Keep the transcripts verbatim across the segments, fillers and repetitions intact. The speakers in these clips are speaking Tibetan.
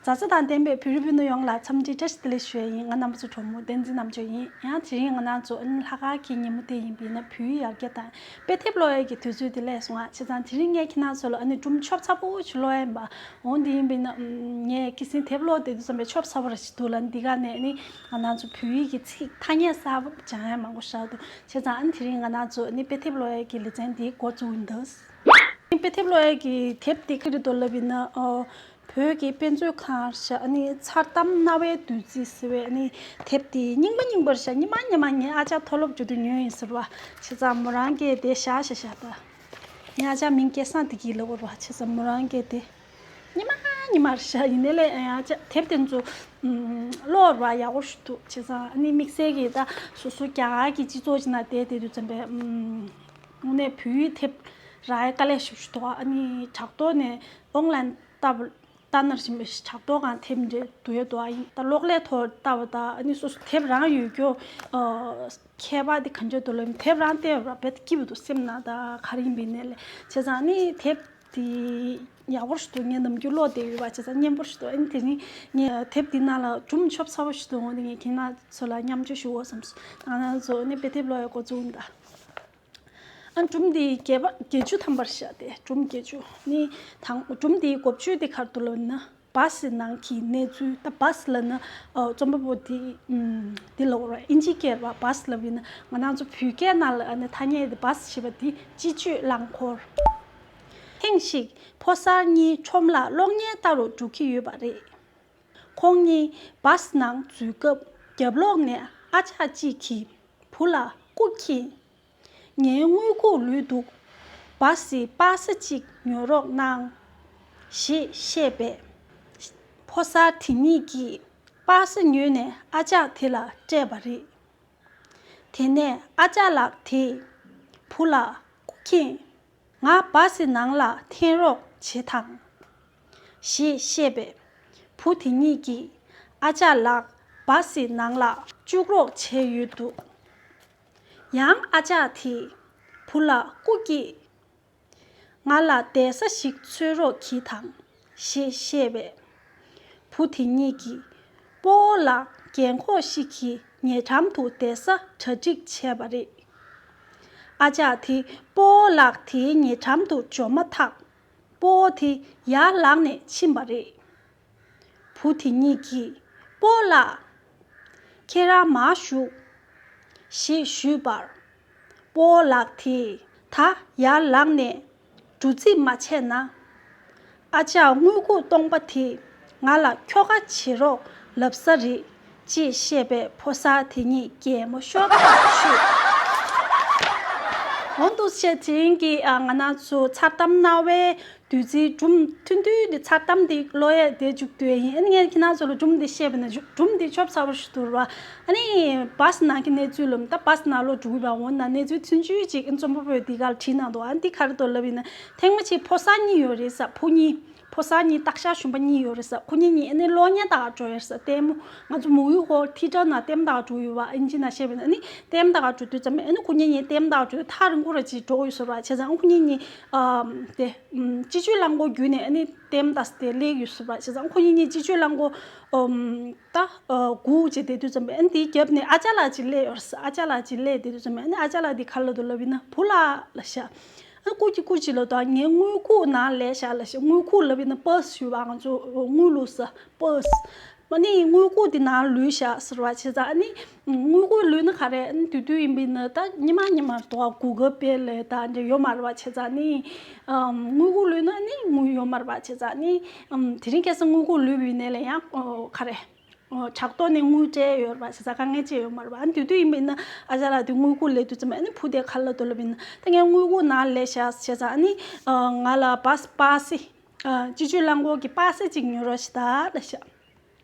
མཛའ་བརྩེ་དང་ལྡན་པའི་བོད་རིགས་སྤུན་ཟླ་ཡོངས་ལ་འཚམས་འདྲི་བཀྲ་ཤིས་བདེ་ལེགས་ཞུ་ཡ་ཡིན། ང་རྣམ་པ་ཚོ་གྲོགས་མོ་བསྟན་འཛིན་རྣམ་དཔྱོད་ཡིན། ཡང་དེ་རིང་ང་རང་ཚོ་ཨ་ནི་ལྷག་དཀར་གྱི་ཉིན་མོ་དེ་ཡིན་པས་ན་བོད་ཡིག་ཡར་རྒྱས་དང་དཔེ་དེབ་ཀློག་ཡས་ཀྱི་དུས་ཚོད་དེ་སླེབས་སོང་ང་། བྱས་ཙང་དེ་རིང་ངས་ཁྱེད་རྣམ་ཚོ་ལ་ཨ་ནི་སྒྲུང་ཆོབ་ཚ་པོ་ཞིག་ཀློག་ཡས་ཡིན་པ། འོ་འདི་ཡིན་པས་ན་ངས་ཁ་སང་དེབ་ཀློག་བསྡད་དུས་ཙམ་པའི་ཆོབ་ཚ་པོ་ར་ཞིག་འདུག་ལ། འདི་ག་ནས་ཨ་ནི་ང་རང་ཚོ་བོད་ཡིག་གི་ཚིག་ཐ་སྙད་གསར་པ་སྦྱང་ཡས་མང་པོ་ཞིག་འདུག། བྱས་ཙང་ཨ་ནི་དེ་རིང་ང་རང་ཚོ་ཨ་ནི་དཔེ་དེབ་ཀློག་ཡས་ཀྱི་ལེ་ཚན་འདི་འགོ་བཙུགས་ཡིན་འདུག། དཔེ་དེབ་ཀློག་ཡས་ཀྱི་དེབ་འདི་ག་རེ་འདུག་ལབ་ཡིན་ན། ཨོ། བོད་ཀྱི་དཔེ་མཛོད་ཁང་ཞེས་ཨ་ནི་མཚར་གཏམ་རྣ་བའི་བདུད་རྩི་ཟེར་བའི་ཨ་ནི་དེབ་དེ་རྙིང་པ་རྙིང་པ་རེད་ཤག། སྔོན་མ་སྔོན་མ་ངའི་ཨ་ཅག་མཐོ་སློབ་འགྲོ་དུས་ཉོས་ཡིན་ཟེར་བ། བྱས་ཙང་མོ་རང་གིས་དེ་བཞག་བཞག་བཞག་ད། ངའི་ཨ་ཅག་མིང་སྐལ་བཟང་བདེ་སྐྱིད་ལབ་དགོས་རེད་བ། བྱས་ཙང་མོ་རང་གིས་དེ་སྔོན་མ་སྔོན་མ་རེད་ཤག། ཡིན་ནའི་ལས་ཨ་ཅག་དེབ་དེ་ཚོ་ཀློག་ར་ཡག་པོ་ཞིག་འདུག། བྱས་ཙང་ཨ་ནི་དམིགས་བསལ་གྱིས་ད་སོ་སོ་རྒྱ་གར་གྱི་སྤྱི་ཚོགས་ཅིག་ནང་བསྡད་བསྡད་དུས་ཙམ་པས། དངོས་གནས་བོད་ཡིག་དེབ་རག་ཡས་དཀའ་ལས་ཞེ་པོ་ཞིག་འདུག། ཨ་ནི་དྲ་ཐོག་ནས་ཨོན་ལན་ལྟ་བུ་ལྟ་ན་ར་ཞིམ་པའི་དྲ་ཐོག་སྒང་ཐེབས་འདྲ་འདུག་ཡོད་དོ། ཨ་ཡིན་ད་གློག་ཀླད་ཐོག་ལྟ་བ་དང་ཨ་ནི་སོ་སོ་དེབ་རང་ཡོད་རྒྱུ། ཨ། ཁྱད་པར་དེ་ག་འདྲ་འདུག་ལབ་ན། དེབ་རང་བལྟས་པ་ར་བེད་སྐྱིད་པོ་འདུག། སེམས་ནང་ད་ག་རེ་ཡིན་པའི་ནས་ལས། བྱས་ཙང་ཨ་ནི་དེབ་དེ་ཡག་པོ་ཞིག་འདུག། ངས་ནམ་རྒྱུན་ཀློག་བསྡད་ཡོད་པ། བྱས་ཙང་སྙན་པོ་ཞིག་འདུག། ཨ་ནི་དེ་རིང་ངས་དེབ་དེ་ནང་ལ་སྒྲུང་ཆོབ་ཚ་པོ་ཞིག་འདུག། འོ་དེ་ངས་ཁྱེད་རྣམ་ཚོ་ལ་མཉམ་སྤྱོད་ཞུ་འོ་བསམ་སོང་། ང་རང་ཚོ་ཨ་ནི་དཔེ་དེབ་ཀློག་ཡས་འགོ་བཙུགས་ཡིན་ད། ཨ། སྒྲུང་འདི་བརྒྱད་པ་བརྒྱད་ཅུ་ཐམ་པ་རེད་ཤག་སྟེ། སྒྲུང་བརྒྱད་ཅུ་ནི་དང་། སྒྲུང་འདིའི་འགོ་བརྗོད་འདི་ག་རེ་འདུག་ལབ་ན། བཱ་སི་ནང་གི་གནས་ཚུལ། ད་བཱ་སི་ལབ་ན། ཨ། རྩོམ་པ་པོ་འདི་ཨམ། འདི་ལབ་དགོས་རེད། ཨིན་ཇི་སྐད་པ་བཱ་སི་ལབ་ཡིན་ན། ང་རང་ཚོ་བོད་སྐད་ནང་ལ་ཨ་ནི་ཐ་སྙད་འདི་བཱ་སི་ཞེས་པ་འདི་སྤྱི་སྤྱོད་རླངས་འཁོར། ཐེངས་ཤིག་ཕོ་གསར་གཉིས་ཁྲོམ་ལ་གློག་བརྙན་ལྟ་རུ་འགྲོ་གི་ཡོད་པ་རེད། ཁོང་གཉིས་བཱ་སི་ནང་འཛུལ་སྐབས་རྒྱབ་ལོགས་ནས་ཨ་ཅག་གཅིག་གིས་བུ་ལ་སྐུ་མཁྱེན། ངའི་དངུལ་ཁུག་ལུས་འདུག། བཱ་སི་པཱ་སེ་གཅིག་ཉོ་རོགས་གནང་། ཞེས་བཤད་པས། ཕོ་གསར་དེ་གཉིས་ཀྱིས་པཱ་སེ་ཉོས་ནས་ཨ་ཅག་དེ་ལ་སྤྲད་པ་རེད། དེ་ནས་ཨ་ཅག་ལགས་དེས་བུ་ལ་སྐུ་མཁྱེན། ང་བཱ་སི་ནང་ལ་འཐེན་རོགས་བྱེད་དང་། ཞེས་བཤད་པས། བུ་དེ་གཉིས་ཀྱིས་ཨ་ཅག་ལགས་བཱ་སི་ནང་ལ་བཅུག་རོགས་བྱས་ཡོད་འདུག། ཡང་ཨ་ཅག་དེས་བུ་ལ་སྐུ་སྐྱེས། ང་ལ་བསྡད་ས་ཞིག་འཚོལ་རོགས་གྱིས་དང་། ཞེས་བཤད་པས། བུ་དེ་གཉིས་ཀྱིས་སྤོ་བོ་ལགས་རྒན་འཁོགས་ཤིག་གི་ཉེ་འགྲམ་དུ་བསྡད་ས་གྲ་སྒྲིག་བྱས་པ་རེད། ཨ་ཅག་དེ་སྤོ་བོ་ལགས་དེའི་ཉེ་འགྲམ་དུ་འབྱོར་མ་ཐག་སྤོ་བོ་དེ་ཡར་ལངས་ནས་ཕྱིན་པ་རེད། བུ་དེ་གཉིས་ཀྱིས་སྤོ་བོ་ལགས། ཁྱེད་རང་མར་བཞུགས། ཞེས་ཞུས་པར། སྤོ་བོ་ལགས་དེས་ད་ཡར་ལངས་ནས་འགྲོ་རྩིས་མ་བྱས་ན། ཨ་ཅག་དངུལ་ཁུག་སྟོང་པ་དེས་ང་ལ་ཁྱོ་ག་བྱེད་རོགས་ལབ་ས་རེད། ཅེས་བཤད་པས་ཕོ་གསར་དེ་གཉིས་གད་མོ་ཤོར་ཐག་ཆོད། འོ་འདུག་སེ་དེ་རིང་གི་ཨ། ང་རང་ཚོ་མཚར་གཏམ་རྣ་བའི་བདུད་རྩིའི་སྒྲུང་ཐུང་ཐུང་འདི། མཚར་གཏམ་འདི་ཀློག་ཡས་དེ་མཇུག་བསྡུ་ཡས་ཡིན། ཨ་ནི་ངས་ཁྱེད་རང་ཚོ་ལ་སྒྲུང་འདི་བཤད་པ་ན་སྒྲུང་འདི་ཆོབ་ཚ་པོ་ཞིག་འདུག་ར། ཨ་ནི་བཱ་སི་ནང་གི་གནས་ཚུལ་ལ། ད་བཱ་སི་ནང་ལོག་འགྲོ་གི་ཡོད་པ། འོ་ན་གནས་ཚུལ་ཆུང་ཆུང་ཅིག་ཨ་ནི་རྩོམ་པ་པོས་འདི་གར་བྲིས་གནང་འདུག། ཨ་ནི་འདི་ག་རེ་འདུག་ལབ་ཡིན་ན། ཐེངས་མ་གཅིག་ཕོ་གསར་གཉིས་ཡོད་རེད་ཟེར། བུ་གཉིས། ཕོ་གསར་གཉིས་སྟག་ཤར་གཞོན་པ་གཉིས་ཡོད་རེད་ཟེར། ཁོ་གཉིས་གཉིས་ཨ་ནི་གློག་བརྙན་ལྟ་ག་འགྲོ་ཡོད་རེད་ཟེར། ལྟད་མོ། ང་ཚོ་མོ་ཡུ་ཧོལ་ཐི་ཡེ་ཊར་ནང་ལྟད་མོ་ལྟ་ག་འགྲོ་ཡོད་པ། ཨིན་ཇི་ནང་བཤད་པ་ཡིན་ན། ཨ་ནི་ལྟད་མོ་ལྟ་ག་འགྲོ་དུས་ཙམ་པ་ཨ་ནི་ཁོ་གཉིས་གཉིས་ལྟད་མོ་ལྟ་ག་འགྲོ་དུས་ཐག་རིང་པོ་ར་ཅིག་འགྲོ་གི་ཡོད་ཟེར་བ། བྱས་ཙང་ཨ་ཁོ་གཉིས་གཉིས་ཨམ། དེ་ཨམ། སྤྱི་སྤྱོད་རླངས་འཁོར་བརྒྱུད་ནས་ཨ་ནི་ལྟད་མོ་ལྟ་ས་དེ་སླེབས་ཡོད་ཟེར་བ། བྱས་ཙང་ཨ་ཁོ་གཉིས་གཉིས་སྤྱི་སྤྱོད་རླངས་འཁོར་ཨམ། ད་ཨ། སྒུག་བྱས་བསྡད་དུས་ཙམ་པ་ཨ་ནི་དེའི་རྒྱབ་ནས་ཨ་ཅག་ལགས་ཅིག་སླེབས་ཡོད་ཟེར། ཨ་ཅག་ལགས་ཅིག་སླེབས་བསྡད་དུས་ཙམ་པ་ཨ་ནི་ཨ་ཅག་ལགས་དེ་ག་རེ་ལབ་འདུག་ལབ་ཡིན་ན། བུ་ལགས་ལབ་ཤག། ཨ། སྐུ་མཁྱེན་སྐུ་མཁྱེན་ལབ་དང་། ངའི་དངུལ་ཁུག་ནང་སླེབས་ཤག་ལབ་ཤག། དངུལ་ཁུག་ལབ་ཡིན་ན་པར་སི་ཞུ་བ། ང་ཚོ་དངུལ་བླུགས་ས་པར་སི། ཨ་ནི་དངུལ་ཁུག་དེ་ནང་ལུས་ཤག་ཟེར་བ། བྱས་ཙང་ཨ་ནི་དངུལ་ཁུག་ལུས་ན་ག་རེ། ཨ་ནི་དེ་དུས་ཡིན་པ་ཡིན་ན་ད་སྔོན་མ་སྔོན་མ་རེད་དོ། གུ་གལ་པེ་ལབ་ཡས་ད་འདྲ་ཡོད་མ་རེད་བ། བྱས་ཙང་ཨ་ནི་ཨམ། དངུལ་ཁུག་ལུས་ན་ཨ་ནི་དངུལ་ཡོད་མ་རེད་བ། བྱས་ཙང་ཨ་ནི་ཨམ། དེ་རིང་ཁ་སང་དངུལ་ཁུག་ལུས་པ་ཡིན་ནའི་ལས་ཡང་ཨོ། ག་རེ། ཨོ། དྲ་ཐོག་ནས་དངུལ་སྤྲད་ཡོད་རེད་བ། བྱས་ཙང་དཀའ་ངལ་ཅི་ཡོད་མ་རེད་བ། ཨ་ནི་དེ་དུས་ཡིན་པ་ཡིན་ན་ཨ་ཅག་ལགས་དེ་དངུལ་ཁུག་སླེབས་དུས་ཙམ་པ་ཨ་ནི་བུ་དེ་ག་རེ་ལབ་འདུག་ལབ་ཡིན་ན། ད་ངའི་དངུལ་ཁུག་ནང་སླེབས་ཤག། བྱས་ཙང་ཨ་ནི་ཨ། ང་ལ་པར་སི། པར་སི། ཨ། སྤྱི་སྤྱོད་རླངས་འཁོར་གྱི་པར་སི་ཅིག་ཉོ་རོགས་བྱེད་དང་ལབ་ཤག།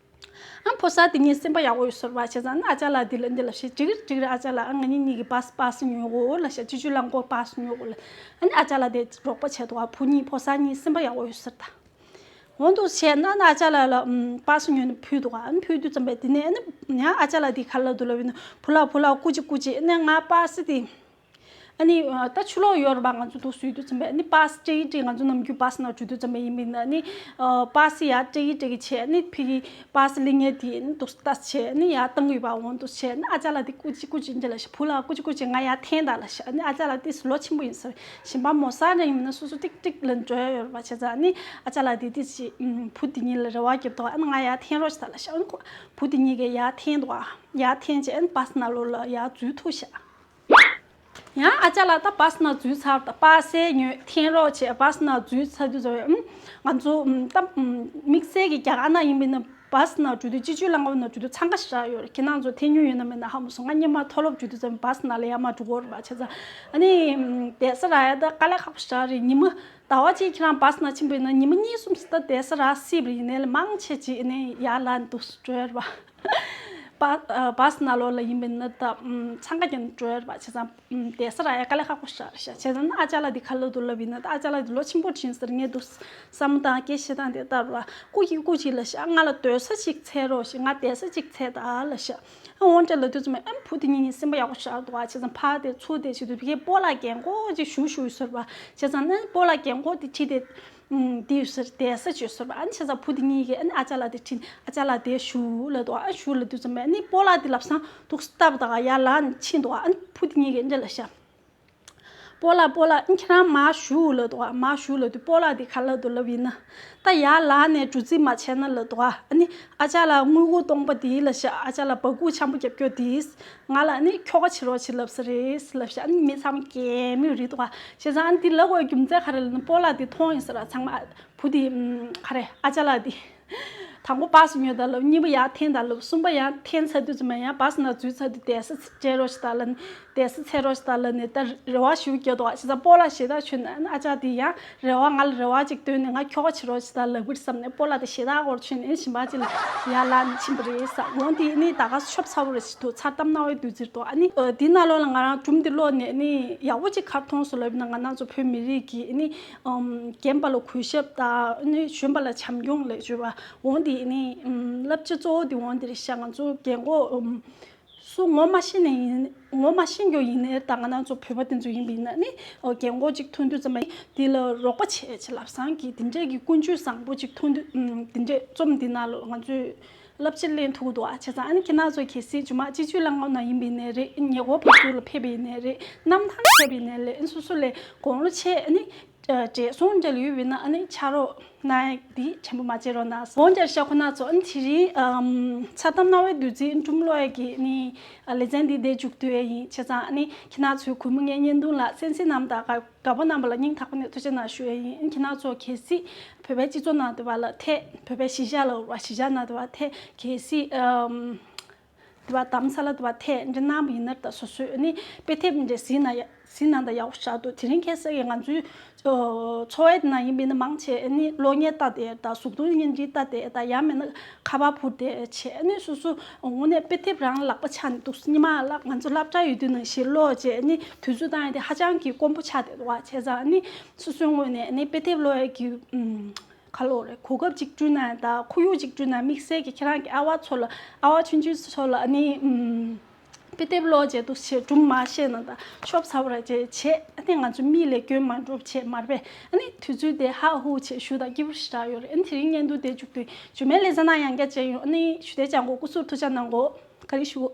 ཨ། ཕོ་གསར་དེ་གཉིས་སེམས་པ་ཡག་པོ་ཡོད་ཟེར་བ། བྱས་ཙང་ཨ་ཅག་ལགས་དེ་ལ་འདི་ལབ་ཤག། འགྲིག་གི་རེད། འགྲིག་གི་རེད། ཨ་ཅག་ལགས། ཨ། ང་གཉིས་གཉིས་ཀྱིས་པར་སི། པར་སི་ཉོ་དགོས་ལབ་ཤག། སྤྱི་སྤྱོད་རླངས་འཁོར་པར་སི་ཉོ་དགོས་ལབ། ཨ་ནི་ཨ་ཅག་ལགས་དེ་རོགས་པ་བྱས་འདུག། ཨ། བུ་གཉིས་ཕོ་གསར་གཉིས་སེམས་པ་ཡག་པོ་ཡོད་ཟེར་ད། འོ་འདུག་བྱས་ན་ཨ་ཅག་ལགས་ལ་ཨམ། པར་སི་ཉོས་ནས་ཕུལ་འདུག། ཨ་ནི་ཕུལ་དུས་ཙམ་པས་དེ་ནས་ཨ་ནི་ཡང་ཨ་ཅག་ལགས་དེ་ག་རེ་ལབ་འདུག་ལབ་ཡིན་ན། བུ་ལགས། བུ་ལགས། སྐུ་མཁྱེན་སྐུ་མཁྱེན། ཨ་ནི་ང་པར་སི་དེ། ཨ་ནི་ད་ཆུ་ལོག་ཡོད་རེད་པ། ང་ཚོ་འདུག་སེ་འགྲོ་དུས་ཙམ་པས་ཨ་ནི་པཱ་སི་སྤྲད་ཀྱི་སྤྲད། ང་ཚོ་ནམ་རྒྱུན་པཱ་སི་ནང་འགྲོ་དུས་ཙམ་པས་ཡིན་པས་ན་ཨ་ནི་པཱ་སི་ཡར་སྤྲད་ཀྱི་སྤྲད་ཀྱི་བྱས། ཨ་ནི་ཕ་གི་པཱ་སི་སླེབས་མཁན་དེ་ཨ་ནི་འདུག་སེ་ལྟ་བྱས། ཨ་ནི་ཡར་བཏང་གི་ཡོད་པ། འོང་འདུག་སེ་བྱས། ཨ་ནི་ཨ་ཅག་ལགས་དེ་སྐུ་མཁྱེན་སྐུ་མཁྱེན་ཅིག་ལབ་ཤག་བུ་ལགས་སྐུ་མཁྱེན་སྐུ་མཁྱེན། ང་ཡར་འཐེན་དང་ལབ་ཤག་ཨ་ནི་ཨ་ཅག་ལགས་དེ་ལོ་ཆེན་པོ་ཡིན་ས་རེད། ཞིང་པ་མོ་ས་རེ་ཡིན་ན་སོ་སོ་ཏིག་ཏིག་ལ་འགྲོ་ཡ་ཡོད་རེད་པ། བྱས་ཙང་ཨ་ནི་ཨ་ཅག་ལགས་དེ་དེ་ཅིག་བུ་དེ་གཉིས་ལ་རེ་བ་བརྒྱབ་འདུག་ཨ་ནི་ང་ཡར་འཐེན་རོགས་ཞེས་ད་ལབ་ཤག་ཨ་ནི་ཁོ་བུ་དེ་གཉིས་ཀས་ཡར་འཐེན་འདུག་ཡར་འཐེན་བྱས་ཨ་ནི་པཱ་སི་ནང་ལོགས་ལ་ཡར་འཛུལ་ཐུབ་ཤག་ཡང་ཨ་ཅག་ལགས་ད་པཱ་སི་ནང་འཛུལ་ཚར། ད་པཱ་སི་ཉོས་འཐེན་རོགས་བྱས། པཱ་སི་ནང་འཛུལ་ཚར་དུས་ཙམ་པས་ཨ་ནི་ང་ཚོ་ཨ་ནི་ད་ཨ་ནི་དམིགས་བསལ་གྱི་རྒྱ་གར་ནང་ཡིན་པས་ན་པཱ་སི་ནང་འགྲོ་དུས་སྤྱི་སྤྱོད་རླངས་འཁོར་ནང་འགྲོ་དུས་འཚང་ཁ་ཞེ་དྲག་ཡོད་རེད། ཁྱེད་རང་ཚོ་འཐེན་མྱོང་ཡོད་ན་མེད་ན་ཧ་མ་སོང་། ང་སྔོན་མ་མཐོ་སློབ་འགྲོ་དུས་ཙམ་པཱ་སི་ནང་ལ་ཡར་མར་འགྲོ་གི་ཡོད་རེད་པ། བྱས་ཙང་ཨ་ནི་བསྡད་ས་རག་ཡ་ད་དཀའ་ལས་ཁག་པོ་ཞེ་དྲག་རེད། ཉི་མ་ཟླ་བ་གཅིག་ཁྱེད་རང་པཱ་སི་ནང་ཕྱིན་པ་ཡིན་ན་ཉི་མ་གཉིས་གསུམ་ཞིག་ད་བསྡད་ས་རག་སྲིད་པ་རེད། ཡིན་ནའི་ལ་མང་ཆེ་ཅིག་ཨ་ནི་ཡར་ལངས་འདུག་སེ་འགྲོ་ཡ་རེད་པ། པཱ་ཨ་པཱ་སི་ནང་ལོགས་ལ་ཡིན་པ་ཡིན་ན་ད་ཨམ་འཚང་ཁ་རྒྱག་ནས་འགྲོ་ཡ་རེད་པ། བྱས་ཙང་ཨམ་བསྡད་ས་རག་ཡ་དཀའ་ལས་ཁག་པོ་ཞེ་དྲག་རེད་ཤག་བྱས་ཙང་ཨ་ཅག་ལགས་འདི་ག་ལབ་འདུག་ལབ་ཡིན་ན། ད་ཨ་ཅག་ལགས་འདི་ལོ་ཆེན་པོ་ཕྱིན་ཟེར་ངས་འདུག་བསམ་བློ་བཏང་། སྐད་བཤད་སྟངས་དེ་ལྟར་བ། སྐུ་མཁྱེན་སྐུ་མཁྱེན་ལབ་ཤག་ང་ལ་སྡོད་ས་ཅིག་འཚོལ་རོགས་ཞེས། ང་བསྡད་ས་ཅིག་འཚོལ་དང་ལབ་ཤག་ཨ་འོང་འདྲ་ལབ་དུས་ཙམ་པས་ཨ་བུ་དེ་གཉིས་ཀྱི་སེམས་པ་ཡག་པོ་ཞེ་དྲག་འདུག་བ། བྱས་ཙང་ཕར་དེ་ཚུར་དེ་བྱེད་དུས་ཕ་གིར་སྤོ་ལགས་རྒན་གོག་ཅིག་ཞུ་ཞུ་ཟེར་བ། བྱས་ཙང་ཨ་ནི་སྤོ་ལགས་རྒན་གོག་དེ་ཁྲིད་དེ་ཨམ་དེ་ཡོད་ས་བསྡད་ས་བྱོས་ཟེར་བ། ཨ་ནི་བྱས་ཙང་བུ་དེ་གཉིས་ཀྱིས་ཨ་ནི་ཨ་ཅག་ལགས་དེ་ཁྲིད། ཨ་ཅག་ལགས་དེ་བཞུགས་ལབ་འདུག་ཨ་བཞུགས་ལབ་དུས་ཙམ་པས་ཨ་ནི་སྤོ་ལགས་དེ་ལབ་སང་འདུག་སྟབས་དང་ཡར་ལངས་ཕྱིན་འདུག་ཨ་ནི་བུ་དེ་གཉིས་ཀྱིས་འདྲ་ལབ་ཤག་སྤོ་ལགས་སྤོ་ལགས་ཨ་ནི་ཁྱེད་རང་མར་བཞུགས་ལབ་འདུག་མར་བཞུགས་ལབ་དུས་སྤོ་ལགས་དེ་ག་ལབ་འདུག་ལབ་ཡིན་ན། ད་ཡར་ལངས་ནས་འགྲོ་རྩིས་མ་བྱས་ན་ལབ་འདུག་ཨ་ནི་ཨ་ཅག་ལགས་དངུལ་སྒོར་སྟོང་པ་དེ་ལབ་ཤག་ཨ་ཅག་ལགས་སྦ་ཁུག་འཆམ་པོ་རྒྱབ་སྐྱོར་དེ། ང་ལ་ནི་ཁྱོ་ག་བྱེད་རོགས་བྱེད་ལབ་ས་རེད་ལབ་ཤག་ཨ་ནི་མི་ཚང་མ་གད་མོ་རེད་འདུག་ག་བྱས་ཙང་ཨ་ནི་འདི་ལབ་དགོས་རྒྱུ་མཚན་ག་རེ་ལབ་ན། སྤོ་ལགས་འདི་མཐོང་ཡིན་ས་ར། ཚང་མ་བུ་འདི་ཨམ་ག་རེ་ཨ་ཅག་ལགས་འདི། དང་པོ་པཱ་སི་ཉོས་དང་ལབ། གཉིས་པ་ཡར་འཐེན་དང་ལབ། གསུམ་པ་ཡར་འཐེན་ཚར་དུས་ཙམ་པ་ཡང་པཱ་སི་ནང་འཛུལ་ཚར་དུས་བསྡད་ས་སྤྲད་རོགས་ཞེས་དང་ལབ་ནས། བསྡད་ས་འཚོལ་རོགས་ཞེས་དང་ལབ་ནས་ད་རེ་བ་ཞེ་པོ་བརྒྱབ་འདུག་ག་བྱས་ཙང་སྤོ་ལགས་ཞེ་དྲག་ཁྱོད་ནི་ཨ་ཅག་འདི་ཡང་རེ་བ་ང་ལ་རེ་བ་ཅིག་བཏོན་ནས་ང་ཁྱོ་ག་བྱེད་རོགས་ཞེས་དང་ལབ་ཀྱི་རེད་བསམ་ནས་སྤོ་ལགས་དེ་ཞེ་དྲག་སྐོར་ཁྱོད་ནི་ཨེ་ཞིམ་པ་ཅིག་ལ་ཡར་ལངས་ནས་ཕྱིན་པ་རེད་ཟེར། འོང་དེ་ནི་ད་ག་ཤོབ་ཚ་བོ་རེ་ཞིག་འདུག་མཚར་གཏམ་རྣ་བའི་བདུད་རྩིར་འདུག་ཨ་ནི་འདི་ནང་ལོགས་ལ་ང་རང་སྒྲུང་འདི་ཀློག་ནས་ནི་ཡག་པོ་ཅིག་ག་རེ་མཐོང་སོང་ལབ་ན། ང་རང་ཚོ་བོད་མི་རིགས་ཀྱི་ནི་ཨམ་རྒན་པ་ལ་གུས་ཞབས་དང་ནི་གཞོན་པ་ལ་བྱམས་སྐྱོང་ལས་བྱེད་པ། འོང་དེ་ནི་ཨམ་བསླབ་བྱ་གཙོ་བོ་དེ་འོང་དེ་རེད་ཤག་ང་ཚོ་རྒན་གོག་ཨམ་སུ་ངོ་མ་ཤེས་ནས་ཡིན། ངོ་མ་ཤེས་མཁན་ཡིན་ནའི་ད་ང་རང་ཚོ་བོད་པ་དེ་ཚོ་ཡིན་པ་ཡིན་ན་ནི་ཨོ་རྒན་གོག་ཅིག་མཐོང་དུས་ཙམ་པ་འདི་ལ་རོགས་པ་བྱེད་ཅེས་ལབ་སང་གི་དེ་འདྲས་ཀྱི་ཀུན་སྤྱོད་བཟང་པོ་ཅིག་མཐོང་དུས་ཨམ་དེ་འདྲས་རྩོམ་འདི་ནང་ལ་ང་ཚོས་བསླབ་བྱ་ལེན་ཐུབ་ཀྱི་འདུག་ཨ་བྱས་ཙང་ཨ་ནི་ཁྱེད་རང་ཚོ་གལ་སྲིད་རྗེས་མ་སྤྱི་སྤྱོད་རླངས་འཁོར་ནང་ཡིན་པ་ཡིན་ནའི་རེད། ཉེ་འཁོར་བར་དུ་ལ་ཕེབས་པ་ཡིན་ནའི་རེད། གནམ་ཐང་ཕེབས་པ་ཡིན་ནའི་རེད། ཨ་ནི་སོ་སོ་ལས་དགུང་ལོ་ཆེ་ཨ་ནི་བགྲེས་སོང་འདྲ་ལ་ཡོད་པ་ཡིན་ན་ཨ་ནི་ཕྱག་རོགས་གནང་ཡ་འདི་དྲན་པ་མ་བརྗེད་རོགས་གནང་། འོ་འདྲ་ཤག་ཁོ་ན་ཚོ། ཨ་ནི་དེ་རིང་ཨམ་མཚར་གཏམ་རྣ་བའི་བདུད་རྩིའི་སྒྲུང་ཀློག་ཡ་གི་ནི་ལེ་ཚན་འདི་འདིར་མཇུག་བསྡུ་ཡ་ཡིན། བྱས་ཙང་ཨ་ནི་ཁྱེད་རང་ཚོའི་གུས་མོ་ངའི་བརྙན་ཐུང་ལ་གསན་གཟིགས་གནང་དང་དགའ་དགའ་པོ་གནང་བ་ལ་སྙིང་ཐག་པ་ནས་ཐུགས་རྗེ་གནང་ཞུ་ཡ་ཡིན། ཨ་ནི་ཁྱེད་རང་ཚོ་གལ་སྲིད་བོད་པའི་སྤྱི་ཚོགས་ནང་དུ་བ་ལ་ཐད་བོད་པའི་གཞིས་ཆགས་ལ་བ་གཞིས་ཆགས་ནང་དུ་བ་ཐད་གལ་སྲིད་ཨམ། དེ་བ་དྷ་རམ་ས་ལ་དེ་བ་ཐད་འདྲ་གནང་བ་ཡིན་ན་ད་སོ་སོས་ནི་དཔེ་དེབ་འདྲ་གཟིགས་ན་ཡ་གཟིགས་ན་ད་ཡག་པོ་ཞེ་དྲག་འདུག་དེ་རིང་ཁ་སང་གི་ང་ཚོའི་འཚོ་བའི་ནང་ཡིན་པ་ཡིན་ན་མང་ཆེ་ནི་གློག་བརྙན་ལྟ་བསྡད་ད་གཟུགས་མཐོང་བརྙན་འཕྲིན་ལྟ་བསྡད་ད་ཡང་མིན་ན་ཁ་པར་འཕུར་བསྡད་བྱས་ནི་སོ་སོ་དངོས་གནས་དཔེ་དེབ་རང་ལག་པ་འཆང་ནས་འདུག་ཉི་མ་ལ་ང་ཚོ་སློབ་གྲྭ་ཡོད་དུས་ནང་བཞིན་ཀློག་བྱས་ནི་དུས་ཚོད་བཏང་ཡ་དེ་ཧ་ཅང་གི་དཀོན་པོ་ཆགས་བསྡད་འདུག་བ། བྱས་ཙང་ནི་སོ་སོའི་ངོས་ནས་ནི་དཔེ་དེབ་ཀློག་ཡ་གི་ཨུམ། ག་ལབ་རེད། གོ་སྐབས་ཅིག་བསྐྲུན་ན་དང་ཁོར་ཡུག་ཅིག་བསྐྲུན་ན། དམིགས་བསལ་གྱི་ཁྱེད་རང་གི་ཨ་བ་ཚོ་ལ་ཨ་བ་ཆུང་ཆུང་ཚོ་ལ་ཨ་ནི་ཨུམ། དཔེ་དེབ་ཀློག་བྱས་འདུག་བྱས་སྒྲུང་མར་བཤད་ན་དང་ཤོབ་ཚ་བོ་ར་བྱས་བྱས་ཨ་ནི་ང་ཚོ་མིག་ལ་སྐྱོན་མ་འགྲོ་བྱས་མ་རེད་པས། ཨ་ནི་དུས་ཚོད་དེ་ཧ་ཧུ་བྱས་ཞུ་དང་སྐྱིད་པོ་ཞེ་དྲག་ཡོད་རེད། ཨ་ནི་དེ་རིང་བརྙན་ཐུང་དེ་མཇུག་བསྡུ། རྗེས་མའི་ལེ་ཚན་ནང་ཡང་བསྐྱར་མཇལ་ཡོང་། ཨ་ནི་ཞུ་དེ་ཅང་གོ་སྐུ་གཟུགས་ཐུགས་ཅག་གནང་གོ། བཀའ་དྲིན་ཞུ།